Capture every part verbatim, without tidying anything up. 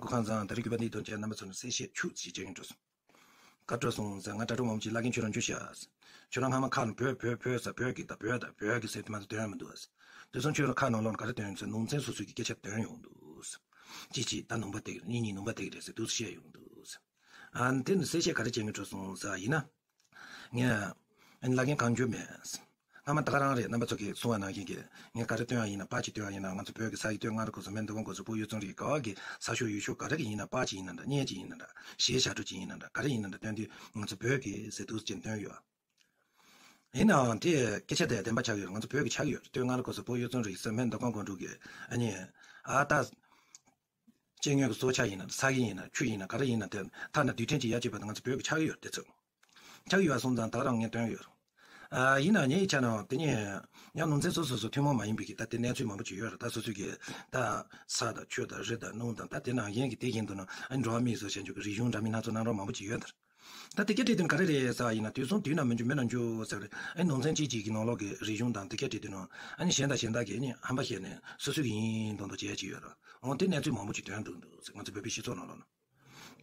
གོ་ཁང་བཟང་དེ་རིང་རྒྱུད་པ་འདིའི་དོན་ཆེན་རྣམ་པ་ཚོ་ནས་གསལ་བཤད་ཆུ་ཞིག་བྱེད་ཀྱི་འགྲོ་སོང་། བཀའ་དྲིན་སོང་ཟེར། ང་དྲ་གྲོགས་མང་པོ་ཅིག་བླ་རྒན་ཁྱོད་རང་འཇུ་ཤག་ཁྱོད་རང་སྔ་མ་ཁ་ནས་བོད་བོད་བོད་ཟེར། བོད་ཀྱི་ད་བོད་ད་བོད་ཀྱི་ཟེར་དུས་མ་གཏོགས་དོན་ཡོད་མི་འདུག་དེ་སོང་ཁྱོད་རང་ཁ་ནང་ལོགས་ནས་ག་རེ་སྟོན་ཡོང་ཟེར། ནང་ཚན་སོ་སོའི་གི་སྐད་ཆ་སྟོན་ཡོང་འདུག་ཅི་ཅི་ད་ནང་པ་དེ་གཉིས་གཉིས་ནང་པ་དེ་གི་རེད་ཟེར་འདུག་བཤད་ཡོང་འདུག་ཨ་ནི་དེ་ནི་གསལ་བཤད་ག་རེ་བྱེད་ཀྱི་འགྲོ་སོང་ཟེར་ཡིན་ན། ངས་ཨ་ནི་བླ་རྒན་གང་འཇུ་མེད། སྔ་མ་ད་ག་རང་རེད། རྣམ་པ་ཚོ་གིས་གསུང་བ་ནང་བཞིན་གྱི་ངས་ག་རེ་སྟོན་ཡ་ཡིན་ན། པར་ཅིག་སྟོན་ཡ་ཡིན་ན། ང་ཚོ་བོད་ཀྱི་ས་ཡི་སྟོད་མངའ་རིས་སྐོར་སོགས་སྨན་རྡོ་སྒང་སྐོར་སོགས་བོད་གཡུ་རྩེ་རིགས་ག་བ་གི་ས་ཕྱོགས་ཡུལ་ཕྱོགས་ག་རེ་གི་ཡིན་ན། པར་ཅིག་ཡིན་ན་འདྲ། བརྙན་ཅིག་ཡིན་ན་འདྲ། གཞས་ཞབས་བྲོ་ཅིག་ཡིན་ན་འདྲ། ག་རེ་ཡིན་ན་འདྲ་སྟོན་དུས་ང་ཚོ་བོད་ཀྱི་ཟེར་འདུག་ཅེས་སྟོན་ཡོད། ཡིན་ནའང་དེ་སྐད་ཆ་དེ་བདེན་པ་ཆགས་ཡོད། ང་ཚོ་བོད་ཀྱི་ཆགས་ཡོད། སྟོད་མངའ་རིས་སྐོར་སོགས་བོད་གཡུ་རྩེ་རིགས་ཟེར་སྨན་རྡོ་སྒང་སྒང་དྲུག་གི་ཨ་ནི་ཨ་ད། སྤྱི་དངོས་ཀྱི་སྲོག་ཆགས་ཡིན་ན། ས་གཞི་ཡིན་ན། ཆུ་ཡིན་ན། ག་རེ་ཡིན་ན་དེ་ཐ་ན་རྡུལ་ཕྲན་གྱི་ཡ་གཅིག་པ་དང་ང་ཚོ་བོད་ཀྱི་ཆགས་ཡོད་དེ་ཚོ། ཆགས་ཡོད་སོང་ཙང་ད་རང་ངས་སྟོན་ཡོད། ཨ་ཡིན་ན་ངའི་ཆ་ནས་དེ་ནས་ཡང་ནང་ཚན་སོ་སོ་སོ་ཐུན་མོང་མ་ཡིན་པའི་གི་ད་དེ་གནས་ཚུལ་མང་པོ་ཅིག་ཡོད་རེད། ད་སོ་སོའི་གི་ད་ས་དང་ཆུ་དང་རི་དང་སྣུམ་དང་ད་དེ་ནང་བཞིན་གི་དེ་བཞིན་དུ་ན་ཨ་འགྲོ་བ་མི་སོགས་བྱས་འཇུག་གི་རིག་གཞུང་འདྲ་མིན་སྣ་ཚོགས་གནང་རོགས་མང་པོ་ཅིག་ཡོད་དེ། ད་དེ་སྐད་བྲིས་དུས་ག་རེ་རེད་ཟེར་བ་ཡིན་ན། དུས་གསུམ་དུས་ན་མི་འགྱུར་མི་རྣམས་འགྱུར་ཟེར་བ་རེད། ཨ་ནི་ནང་ཚན་གཅིག་གཅིག་གི་ནང་ལོགས་ཀྱི་རིག་གཞུང་དང་དེ་སྐད་བྲིས་དུས་ནང་ཨ་ནི་གཞན་དག་གཞན་དག་གིས་ཨ་ནི་ཧམ་པ་བཤད་ནས་སོ་སོ་གི་ཡིན་མདོག་མདོག་བྱེད་ཡ་ཅིག་ཡོད་རེད། འོ་དེ་གནས་ཚུལ་མང་པོ་ཅིག་ཐོན་འདུག་འདུག་ཟེར། ང་ཚོ་བོད་པའི་སྤྱི་ཚོགས་ནང་ལོགས་ན།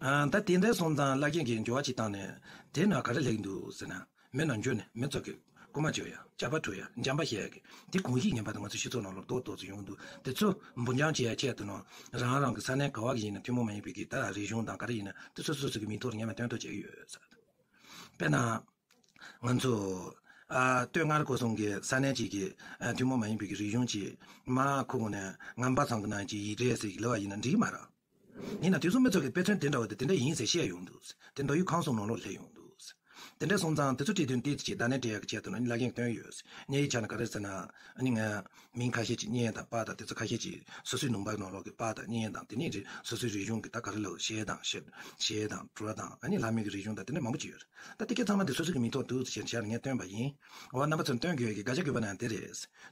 ཨ་ད་དེ་འདྲ་སོང་ཙང་བླ་རྒན་གྱིས་འགྱུར་བ་ཅིག་བཏང་ནས་དེ་ན་ག་རེ་ལེགས་འདུག་ཟེར་ན། མི་ནང་འགྱུར་ནས་མི་ཚོ་གི་རྐུ་མ་བྱེད་ཡ། ཇག་པ་འགྲོ་ཡ། འཇམ་པ་བཤད་ཡ་གི་དེ་གོམས་གཤིས་ངན་པ་དེ་ང་ཚོ་སྤྱི་ཚོགས་ནང་ལོགས་ཏོག་ཏོག་ཙམ་ཡོང་འདུག་དེ་ཚོ་འབུར་འཇོམས་བྱེད་ཡ་ཆེད་དུ་ནང་རང་རང་གི་ས་གནས་ག་བ་གི་ཡིན་ན་ཐུན་མོང་མ་ཡིན་པའི་གི་ད་རིག་གཞུང་དང་ག་རེ་ཡིན་ན་དེ་ཚོ་སོ་སོ་གི་མིང་ཐོག་ལ་ངས་མ་སྟོན་ཐུབ་བྱེད་ཀྱི་ཡོད་ཟེར། དཔེར་ན། ང་ཚོ་ཨ་སྟོད་མངའ་རིས་སྐོར་གསུམ་གྱི་ས་གནས་གཅིག་གི་ཨ་ཐུན་མོང་མ་ཡིན་པའི་གི་རིག་གཞུང་ཅིག་མར་ཁུར་གོང་ནས་ངན་པ་ཚང་གི་ནང་གི་ཡིག་འབྲེལ་ཟེར་གི་ལབ་པ་ཡིན་ན་འགྲིག་གི་མ་རེད། ཡིན་ན་དེ་ཚོ་མི་ཚོ་གི་དཔེ་མཚོན་དེ་འདྲ་བ་དེ་དེ་འདྲ་ཡིན་ཟེར་བཤད་ཡོང་འདུག་དེ་མདོ་དབུས་ཁམས་གསུམ་ནང་ལོགས་སླེབས་ཡོང་འདུག་དེ་འདྲ་སོང་ཙང་དེ་ཚོ་བྲིས་དོན་ཏོག་ཙམ་ཅིག་བརྡ་ལན་སྤྲད་ཡག་གི་ཆེད་དུ་ནི་བླ་རྒན་སྟོན་ཡོད། ངའི་ཆ་ནས་ག་རེ་ཟེར་ན། ཨ་ནི་ངས་མིང་ཁ་ཤས་ཅིག་བརྙན་དང་པར་དང་དེ་ཚོ་ཁ་ཤས་ཅིག་སོ་སོའི་ནང་པ་ནང་ལོགས་ཀྱི་པར་དང་བརྙན་དང་དེ་ནས་རེད། སོ་སོའི་རིག་གཞུང་གི་ད་ག་རེ་ལབ། གཞས་དང་གཞས་གཞས་དང་བྲོ་དང་ཨ་ནི་ལྷ་མོའི་གི་རིག་གཞུང་དང་དེ་འདྲ་མང་པོ་ཅིག་ཡོད་རེད། ད་དེ་གའི་ཚང་མ་དེ་སོ་སོ་གི་མིང་ཐོག་ཏུ་ཞེས་བྱས་ནས་ངས་བཏོན་པ་ཡིན། འོ་རྣམ་པ་ཚོས་སྟོན་དགོས་ཀྱི་དགག་བྱ་དགོས་པ་ན་དེ་རེད།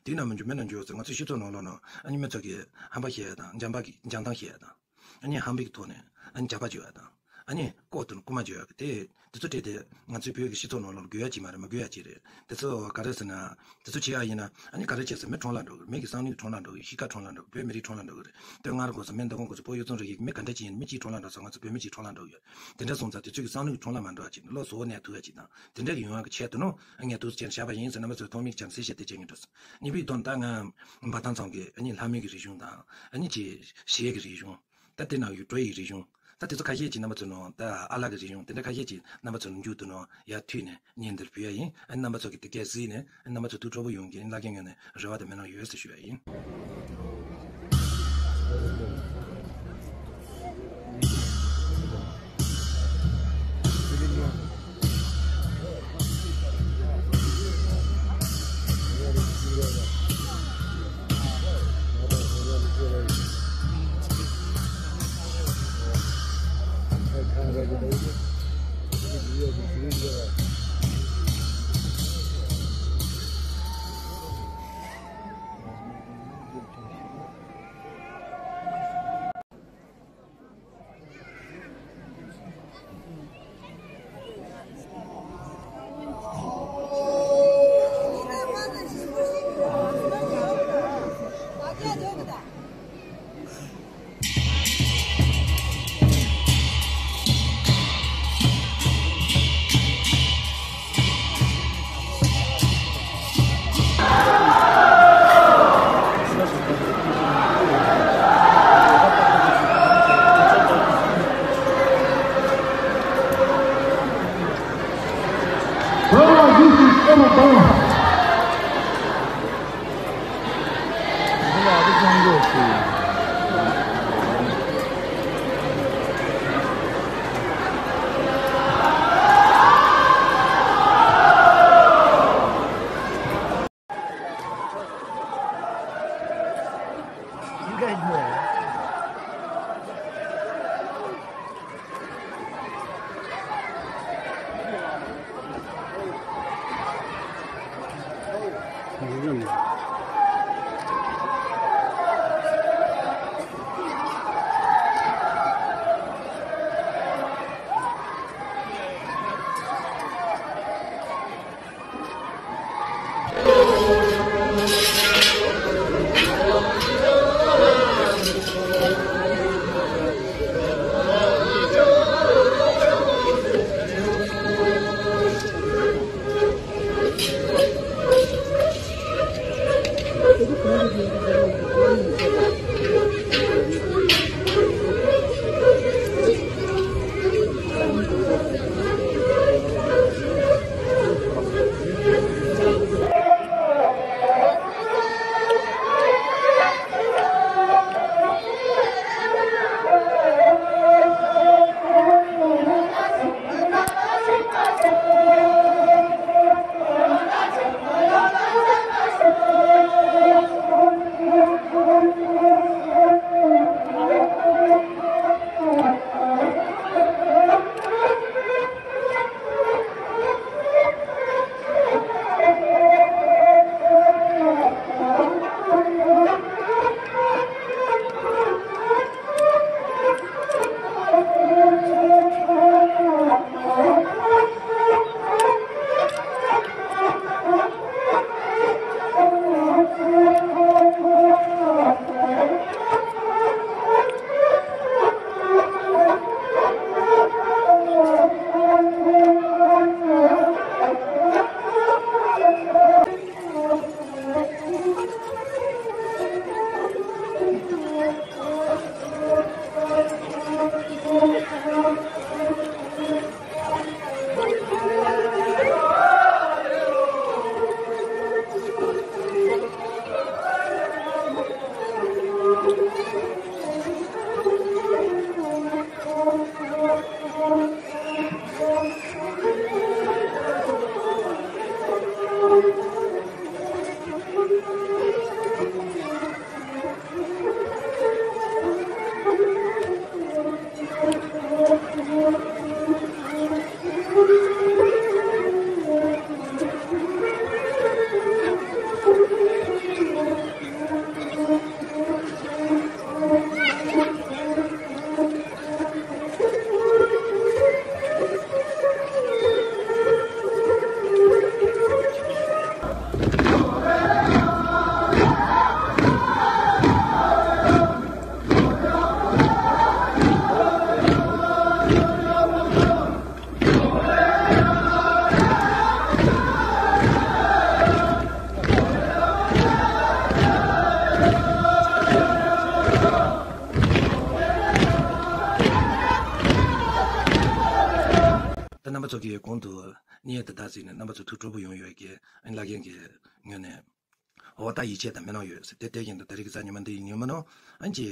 དུས་ནམ་མི་འགྱུར་མི་ནམ་འགྱུར་ཟེར། ང་ཚོའི་སྤྱི་ཚོགས་ནང་ལོགས་ནང་ཨ་ནི་མི་ཚོ་གིས་ཧམ་པ་བཤད་ཡ་དང་འཇམ་པ་གི་འཇམ་ཐང་བཤད་ཡ་དང་། ཨ་ནི་ཧམ་པའི་གི་ཐོག་ནས་ཨ་ནི་ཇག་པ་བྱེད་ཡ་དང་། ཨ་ནི་ལྐོག་ཏུ་རྐུ་མ་བྱེད་ཡ་གི་དེ་དེ་ཚོ་སྤྲད་དེ་ང་ཚོའི་བོད་ཀྱི་སྤྱི་ཚོགས་ནང་ལོགས་དགོས་ཡ་ཅིག་མ་རེད། མ་དགོས་ཡ་ཅིག་རེད། དེ་ཚོ་ག་རེ་ཟེར་ན། དེ་ཚོ་བྱེད་ཡ་ཡིན་ན་ཨ་ནི་ག་རེ་བྱས་ཟེར། མི་ཁྲོམ་ལ་འགྲོ་གི་རེད། མི་གི་བསམ་བློ་གི་ཁྲོམ་ལ་འགྲོ་གི་རེད། གཤིས་ཀ་ཁྲོམ་ལ་འགྲོ་གི་རེད། བོད་མི་རིགས་ཁྲོམ་ལ་འགྲོ་གི་རེད། སྟོད་མངའ་རིས་སྐོར་སོགས་སྨན་རྡོ་སྒང་སྐོར་སོགས་བོད་གཡུ་རྩེ་རིགས་ཀྱི་མི་ག་འདྲ་ཅིག་ཡིན་ན་མི་གཅིག་ཁྲོམ་ལ་འགྲོ་ཙང་ང་ཚོ་བོད་མི་གཅིག་ཁྲོམ་ལ་འགྲོ་གི་ཡོད། དེ་འདྲ་སོང་ཙང་དེ་ཚོ་གི་བསམ་བློ་གི་ཁྲོམ་ལ་མ་འགྲོ་བ་ཅིག་བློ་གཟུ་བོ་གནས་ཐུབ་ཡ་ཅིག་དང་དེ་འདྲ་གི་ཡོང་བ་གི་ཆེད་དུ་ནོ་ངས་འདུག་སེ་བྱས་ནས་བཤད་པ་ཡིན་ཟེར་རྣམ་པ་ཚོས་ཐོག་མའི་ཆ་ནས་གསལ་བཤད་དེ་བྱེད་ཀྱི་འགྲོ། གཉིས་པའི་དོན་ད་ང་འབའ་ཐང་ཚང་གི་ཨ་ནི་ལྷ་མོའི་གི་རིག་གཞུང་དང་ཨ་ནི་ཅིག་གཞས་ཀྱི་རིག་གཞུང་། ད་དེ་ནང་ཡོད་བྲོ་ཡི་རིག་གཞུང་། ད་དེ་ཚོ་ཁ་ཤས་ཅིག་རྣམ་པ་ཚོ་ནང་ད་ཨ་ལགས་ཀྱི་རིག་གཞུང་དེ་འདྲ་ཁ་ཤས་ཅིག་རྣམ་པ་ཚོ་ནང་མཇུག་ཏུ་ནང་ཡར་མཐུད་ནས་བརྙན་འདིར་ཕུལ་ཡ་ཡིན། ཨ་ནི་རྣམ་པ་ཚོ་གི་དེ་སྐད་གཟིགས་ནས་ཨ་ནི་རྣམ་པ་ཚོ་ཐུགས་སྤྲོ་པོ་ཡོང་གི་ཡིན། བླ་རྒན་ངོས་ནས་རེ་བ་དང་སྨོན་ལམ་ཡོད་ཟེར་ཞུ་ཡ་ཡིན། རྣམ་པ་ཚོ་གིས་གོང་དུ་བརྙན་དེ་དག་གཟིགས་ནས་རྣམ་པ་ཚོ་ཐུགས་སྤྲོ་པོ་ཡོང་ཡོད་ཀྱི་ཨ་ནི་བླ་རྒན་གྱི་ངོས་ནས། འོ་ད་ཡིད་ཆེས་དང་མི་སྣང་ཡོད་ཟེར་དེ་ལྟས་ཀྱིན་དུ་ད་རེས་ཀྱི་གཟའ་ཉི་མ་འདི་ཡི་ཉིན་མོ་ནང་ཨ་ནི་ཅི།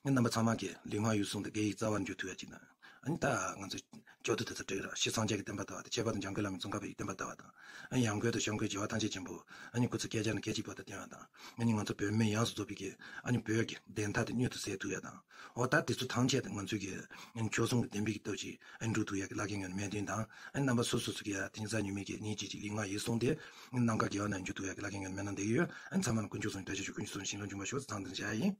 ངའི་རྣམ་པ་ཚང་མ་གིས་ལུས་ངག་ཡིད་གསུམ་དུ་དགེ་བའི་རྩ་བར་འགྱུར་ཐུབ་ཡ་ཅིག་དང་། ཨ་ནི་ད་ང་ཚོ་སྐྱོ་སྡུག་དེ་ཚོ་བྲལ་ར་ཤི་སངས་རྒྱས་ཀྱི་བསྟན་པ་དར་བ་དང་ཁྱད་པར་དུ་འཇམ་མགོན་བླ་མའི་གཙུག་ལག་པའི་བསྟན་པ་དར་བ་དང་། ཨ་ནི་ཡང་སྒོས་དང་བྱམས་མགོན་རྒྱལ་བ་ཐམས་ཅད་མཁྱེན་པོ། ཨ་ནི་སྐུ་ཚེ་བསྐལ་བརྒྱ་ནས་བསྐལ་གཅིག་བར་དུ་བརྟན་པ་དང་། ཨ་ནི་ང་ཚོ་བོད་མི་ཡོངས་སུ་རྫོགས་པའི་གི་ཨ་ནི་བོད་ཀྱི་བདེན་མཐའ་དེ་མྱུར་དུ་གསལ་ཐུབ་ཡ་དང་། འོ་ད་དེ་ཚོ་ཐམས་ཅད་དེ་ང་ཚོས་ཀྱི་ཨ་ནི་ཆོས་སྲུང་གི་བདེན་པའི་གི་སྟོབས་ཀྱིས་ཨ་ནི་འགྲུབ་ཐུབ་ཡ་གི་བླ་རྒན་ངོས་ནས་སྨོན་འདུན་དང་། ཨ་ནི་རྣམ་པ་སོ་སོ་སོ་གི་ཡ་དེ་ཉིན་གཟའ་ཉི་མའི་གི་ཉིན་གཅིག་ཅིག་ལུས་ངག་ཡིད་གསུམ་དེ་ཨ་ནི་ནམ་མཁའ་དགེ་བ་ནང་འགྱུར་ཐུབ་ཡ་གི་བླ་རྒན་ངོས་ནས་སྨོན་ལམ་འདེབས་ཀྱི་ཡོད། ཨ་ནི་ཚང་མ་ལ་དཀོན་མཆོག་གསུམ་བཀྲ་ཤིས་ཤོག་དཀོན་མཆོག་གསུམ་བྱིན་རླབས་འབྱུང་བར་ཤོག་ཟེར་དང་དེ་འདྲ་བྱ་ཡ་ཡིན།